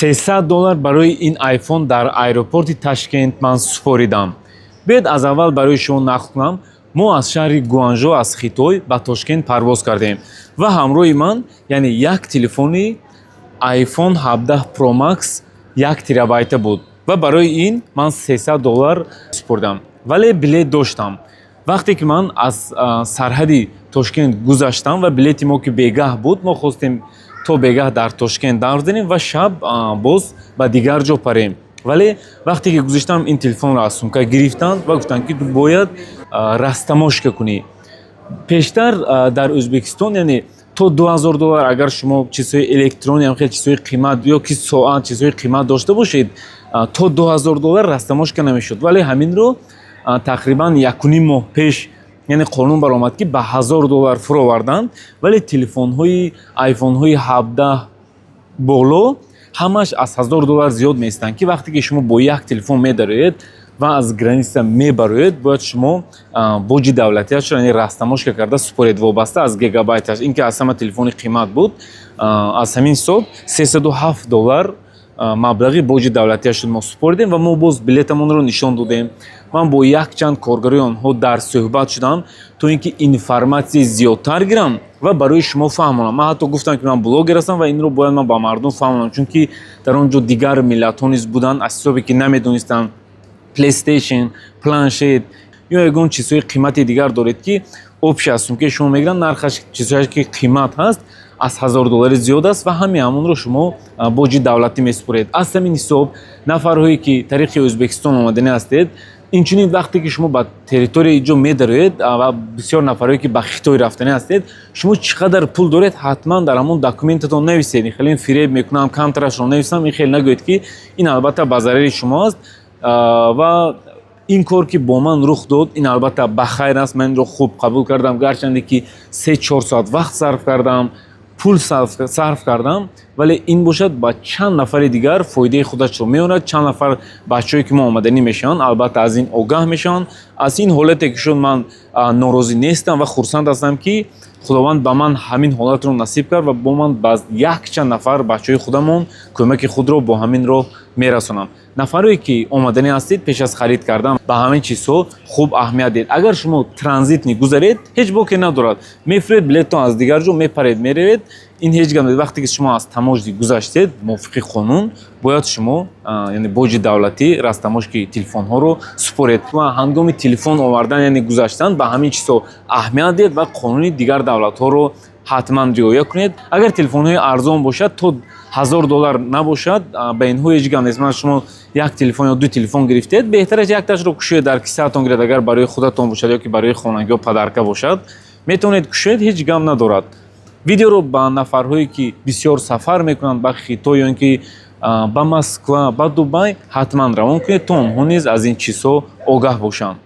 300 доллар барои ин айфон дар аэропорти Ташкент ман супоридам. Биёед, аз аввал барои шумо нақл кунам. Мо аз шаҳри Гуанжо, аз Хитой ба Тошкент парвоз кардем ва ҳамроҳи ман, яъне, як телефони iPhone 17 Pro Max 1 терабайта буд ва барои ин ман 300 доллар супурдам, вале билет доштам. Вақте ки ман аз сарҳади Тошкент гузаштам ва билети мо ки бегаҳ буд, мо хостем то бегаҳ дар Тошкент давр занем ва шаб боз ба дигар ҷо парем. Вале вақте ки гузаштам, ин телефонро аз сумка гирифтанд ва гуфтанд, ки ту бояд растаможка кунӣ. Пештар дар Ӯзбекистон, яъне, то 2000 доллар агар шумо чизҳои электронӣ, ҳам хеле чизҳои қимат ё ки соат, чизҳои қимат дошта бошед, то 2000 доллар растаможка намешуд. Вале ҳаминро тақрибан 1,5 моҳ пеш, яъне, қонун баромад, ки ба 1000 доллар фуроварданд. Вале телефонҳои айфонҳои 17 боло ҳамаш аз 1000 доллар зиёд меистанд, ки вақте ки шумо бо як телефон медароед ва аз граница мебароед, бояд шумо боҷи давлатиашро, яъне, растаможка карда супоред, вобаста аз гигабайташ. Ин ки аз ҳама телефони қимат буд, аз ҳамин ҳисоб 307 доллар маблағи боҷи давлатиашро мо супоридем ва мо боз билетамонро нишон додем. Ман бо якчанд коргарои онҳо дар суҳбат шудам, то ин ки информатсияи зиёдтар гирам ва барои шумо фаҳмонам. Ман ҳатто гуфтам, ки ман блогер ҳастам ва инро бояд ман ба мардум фаҳмонам, чунки дар он ҷо дигар миллатҳо низ буданд, аз ҳисобе ки намедонистанд. PlayStation, планшет ё ягон чизҳои қимати дигар доред, ки общий аз сумкаи шумо мегиранд, нархаш, чизҳое ки қимат ҳаст, аз 1000 доллари зиёд аст ва ҳамин ҳамонро шумо боҷи давлатӣ месупоред. Аз ҳамин ҳисоб, нафарҳое ки тариқи Ӯзбекистон омаданӣ ҳастед, инчунин вақте ки шумо ба территорияи ҷо медароед ва бисёр нафарҳое ки ба Хитой рафтанӣ ҳастед, шумо чӣ қадар пул доред, ҳатман дар ҳамон документатон нависед. Ин хеле фиреб мекунам, камтарашро нависам, ин хеле нагӯед, ки ин албатта ба зарари шумо аст. Ва ин кор ки бо ман рух дод, ин албатта ба хайр аст. Ман инро хуб қабул кардам, гарчанде ки 3-4 соат вақт сарф кардам, пул сарф кардам, вале ин бошад, ба чанд нафари дигар фоидаи худашро меорад. Чанд нафар бачаҳое ки мо омаданӣ мешаванд, албатта, аз ин огаҳ мешаванд. Аз ин ҳолате ки шуд, ман норозӣ нестам ва хурсанд ҳастам, ки Худованд ба ман ҳамин ҳолатро насиб кард ва бо ман ба якчанд нафар бачаҳои худамон кӯмаки худро бо ҳамин роҳ мерасонам. Нафарое ки омаданӣ ҳастед, пеш аз харид кардан ба ҳамин чизҳо хуб аҳамият диҳед. Агар шумо транзитный гузаред, ҳеҷ боке надорад, мефуред билеттон, аз дигар ҷо мепаред, меравед, ин ҳеҷ гап. Вақте ки шумо аз таможня гузаштед, мувофиқи қонун бояд шумо, яъне, боҷи давлатӣ, растаможки телефонҳоро супоред. Ва ҳангоми телефон овардан, яъне гузаштан, ба ҳамин чизҳо аҳамият диҳед ва қонуни дигар давлатҳоро ҳатман риоя кунед. Агар телефонҳои арзон бошад, то 1000 доллар набошад, ба инҳо ҳеҷ гап нест. Ман шумо як телефон ё ду телефон гирифтед, беҳтараш якташро кушоед, дар кисаатон гиред. Агар барои худатон бошад ё ки барои хонагиҳо подарка бошад, метавонед кушоед, ҳеҷ гап надорад. Видеоро ба нафарҳое ки бисёр сафар мекунанд ба Хитой ё ин ки ба Москва, ба Дубай, ҳатман равон кунед, то онҳо низ аз ин чизҳо огаҳ бошанд.